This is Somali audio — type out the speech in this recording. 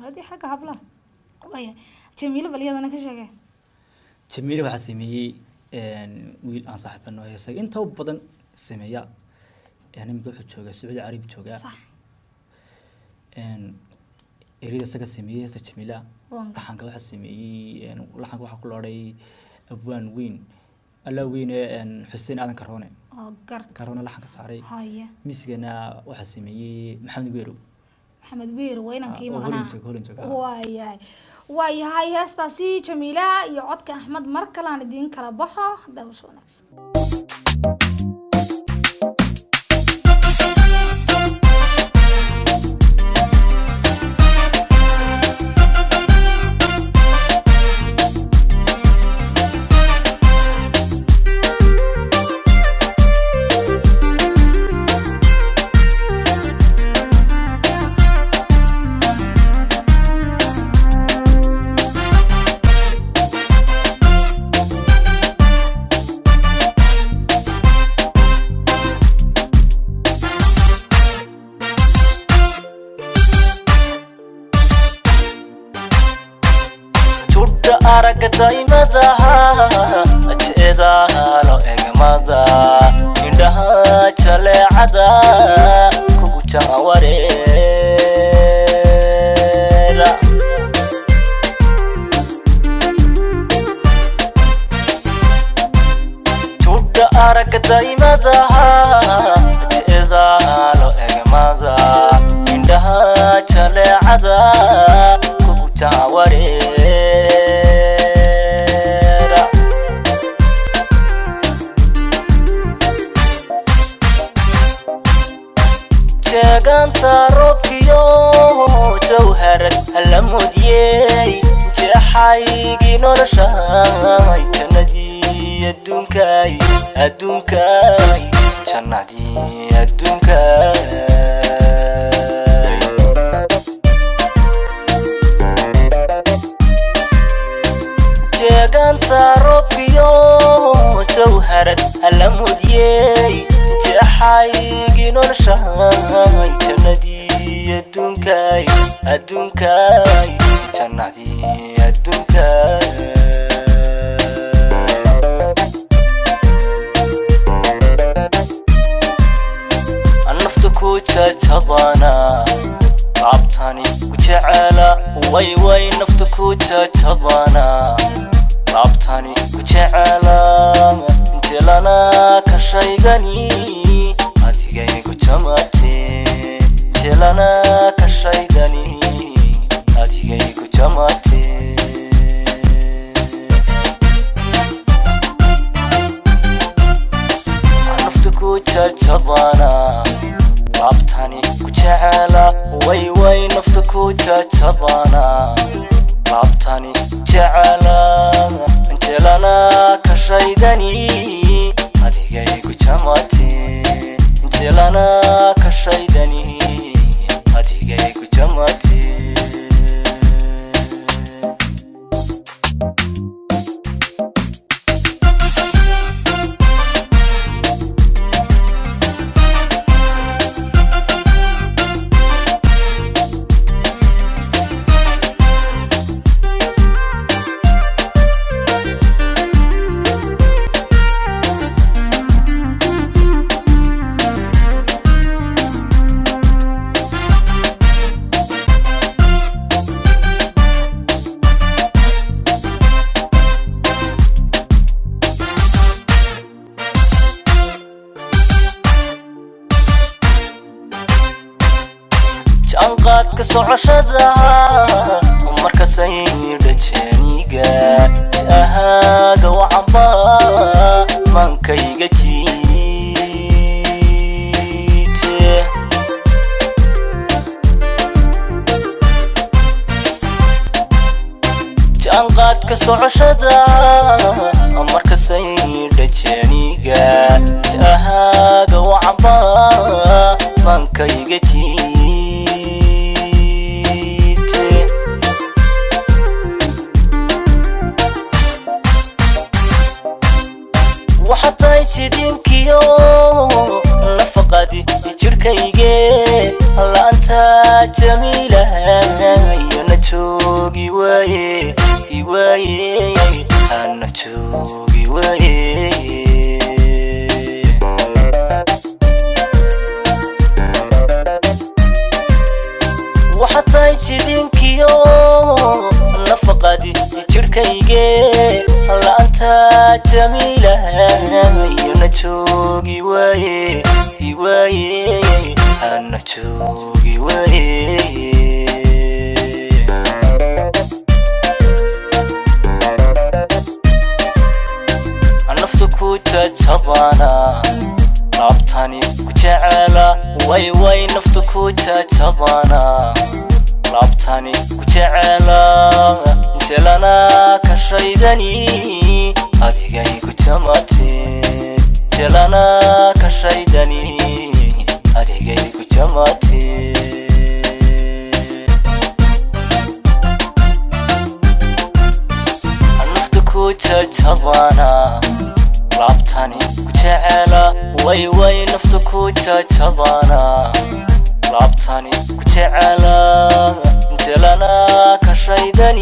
Haddii xagga hablaha waaya, Jamiilo bal iyadana ka sheegay. Jamiile waxaa sameeyey wiil aan saaxiibano, heesaga inta badan sameeya. Iminka wuxuu joogaa Sacuudi Carabi joogaa. Ereyada isaga sameeyey heesta Jamiila. Waan gartay. Laxanka waxaa sameeyey, laxanka waxaa ku loodhay abwaan weyn, alla weyne, Xuseen Aadan Karoone. Oo garta. Karoone laxanka saaray. Haya. Misigana waxaa sameeyey Maxamed Weerow. Maxamed Weer waa inankii Ah, oo maqnaa. Holland jooga, Holland jooga. Waayahay, waayahay, heestaasi Jamiila iyo codka Axmed mar kale aan idiin kala baxo. Daawasho wanaagsan. Judha aragga daymadaha, jeedaalo egmada, indhaha jaleecada kugu jawareera. Judha aragga daymadaha, jeedaalo egmada, indhaha jaleecada kugu jawareera. Jeeganta roobkiyo jawharad la mudiyey, jeexaygii noloshay, jannadii adduunkay, adduunkay, jannadii adduunkay. Jeeganta roobkiyo jawharad la mudiyey, jeexaygii noloshay, jannadii adduunkay, adduunkay, jannadii adduunkay. Nafta ku jajabana, laabtani ku jecela, way way, nafta ku jajabana, laabtani ku jecela, jelana ka shaygani adigay ku jamate, jelana ka shaydani adigay ku jamate. Nafta ku jajabana, laabtani ku jecela, way way, nafta ku jajabana, laabtani jecela, jelana ka shaydani adigay ku jamate, jelana ka shaydani adigay ku jamate. Jaanqaadka socoshada markasay dhajaniga ahaaga wacamba maankayga jiite. Jaanqaadka socoshada markasay dhajaniga ahaaga wacamba maankayga jiite. Waxaad tahay jidinkiyo nafaqadi jirkayge, la'aanta Jamiila iyo na Joogi waaye, waaye, ana joogi waaye. Waxaad tahay jidinkiyo nafaqadi jidhkayge, la'aanta Jamiila iyo na joogi waaye, waaye, ana joogi waaye. Naftu ku jajabana, laabtani ku jecela, way way, naftu ku jajabana, laabtani ku jecela, jelana ka shaydani adigay ku jamate, jelana ka shaydani adigay ku jamate. Naftu ku jajabana, laabtani ku jecela, way way, naftu ku jajabana, laabtani ku jecela, jelana ka shaydani.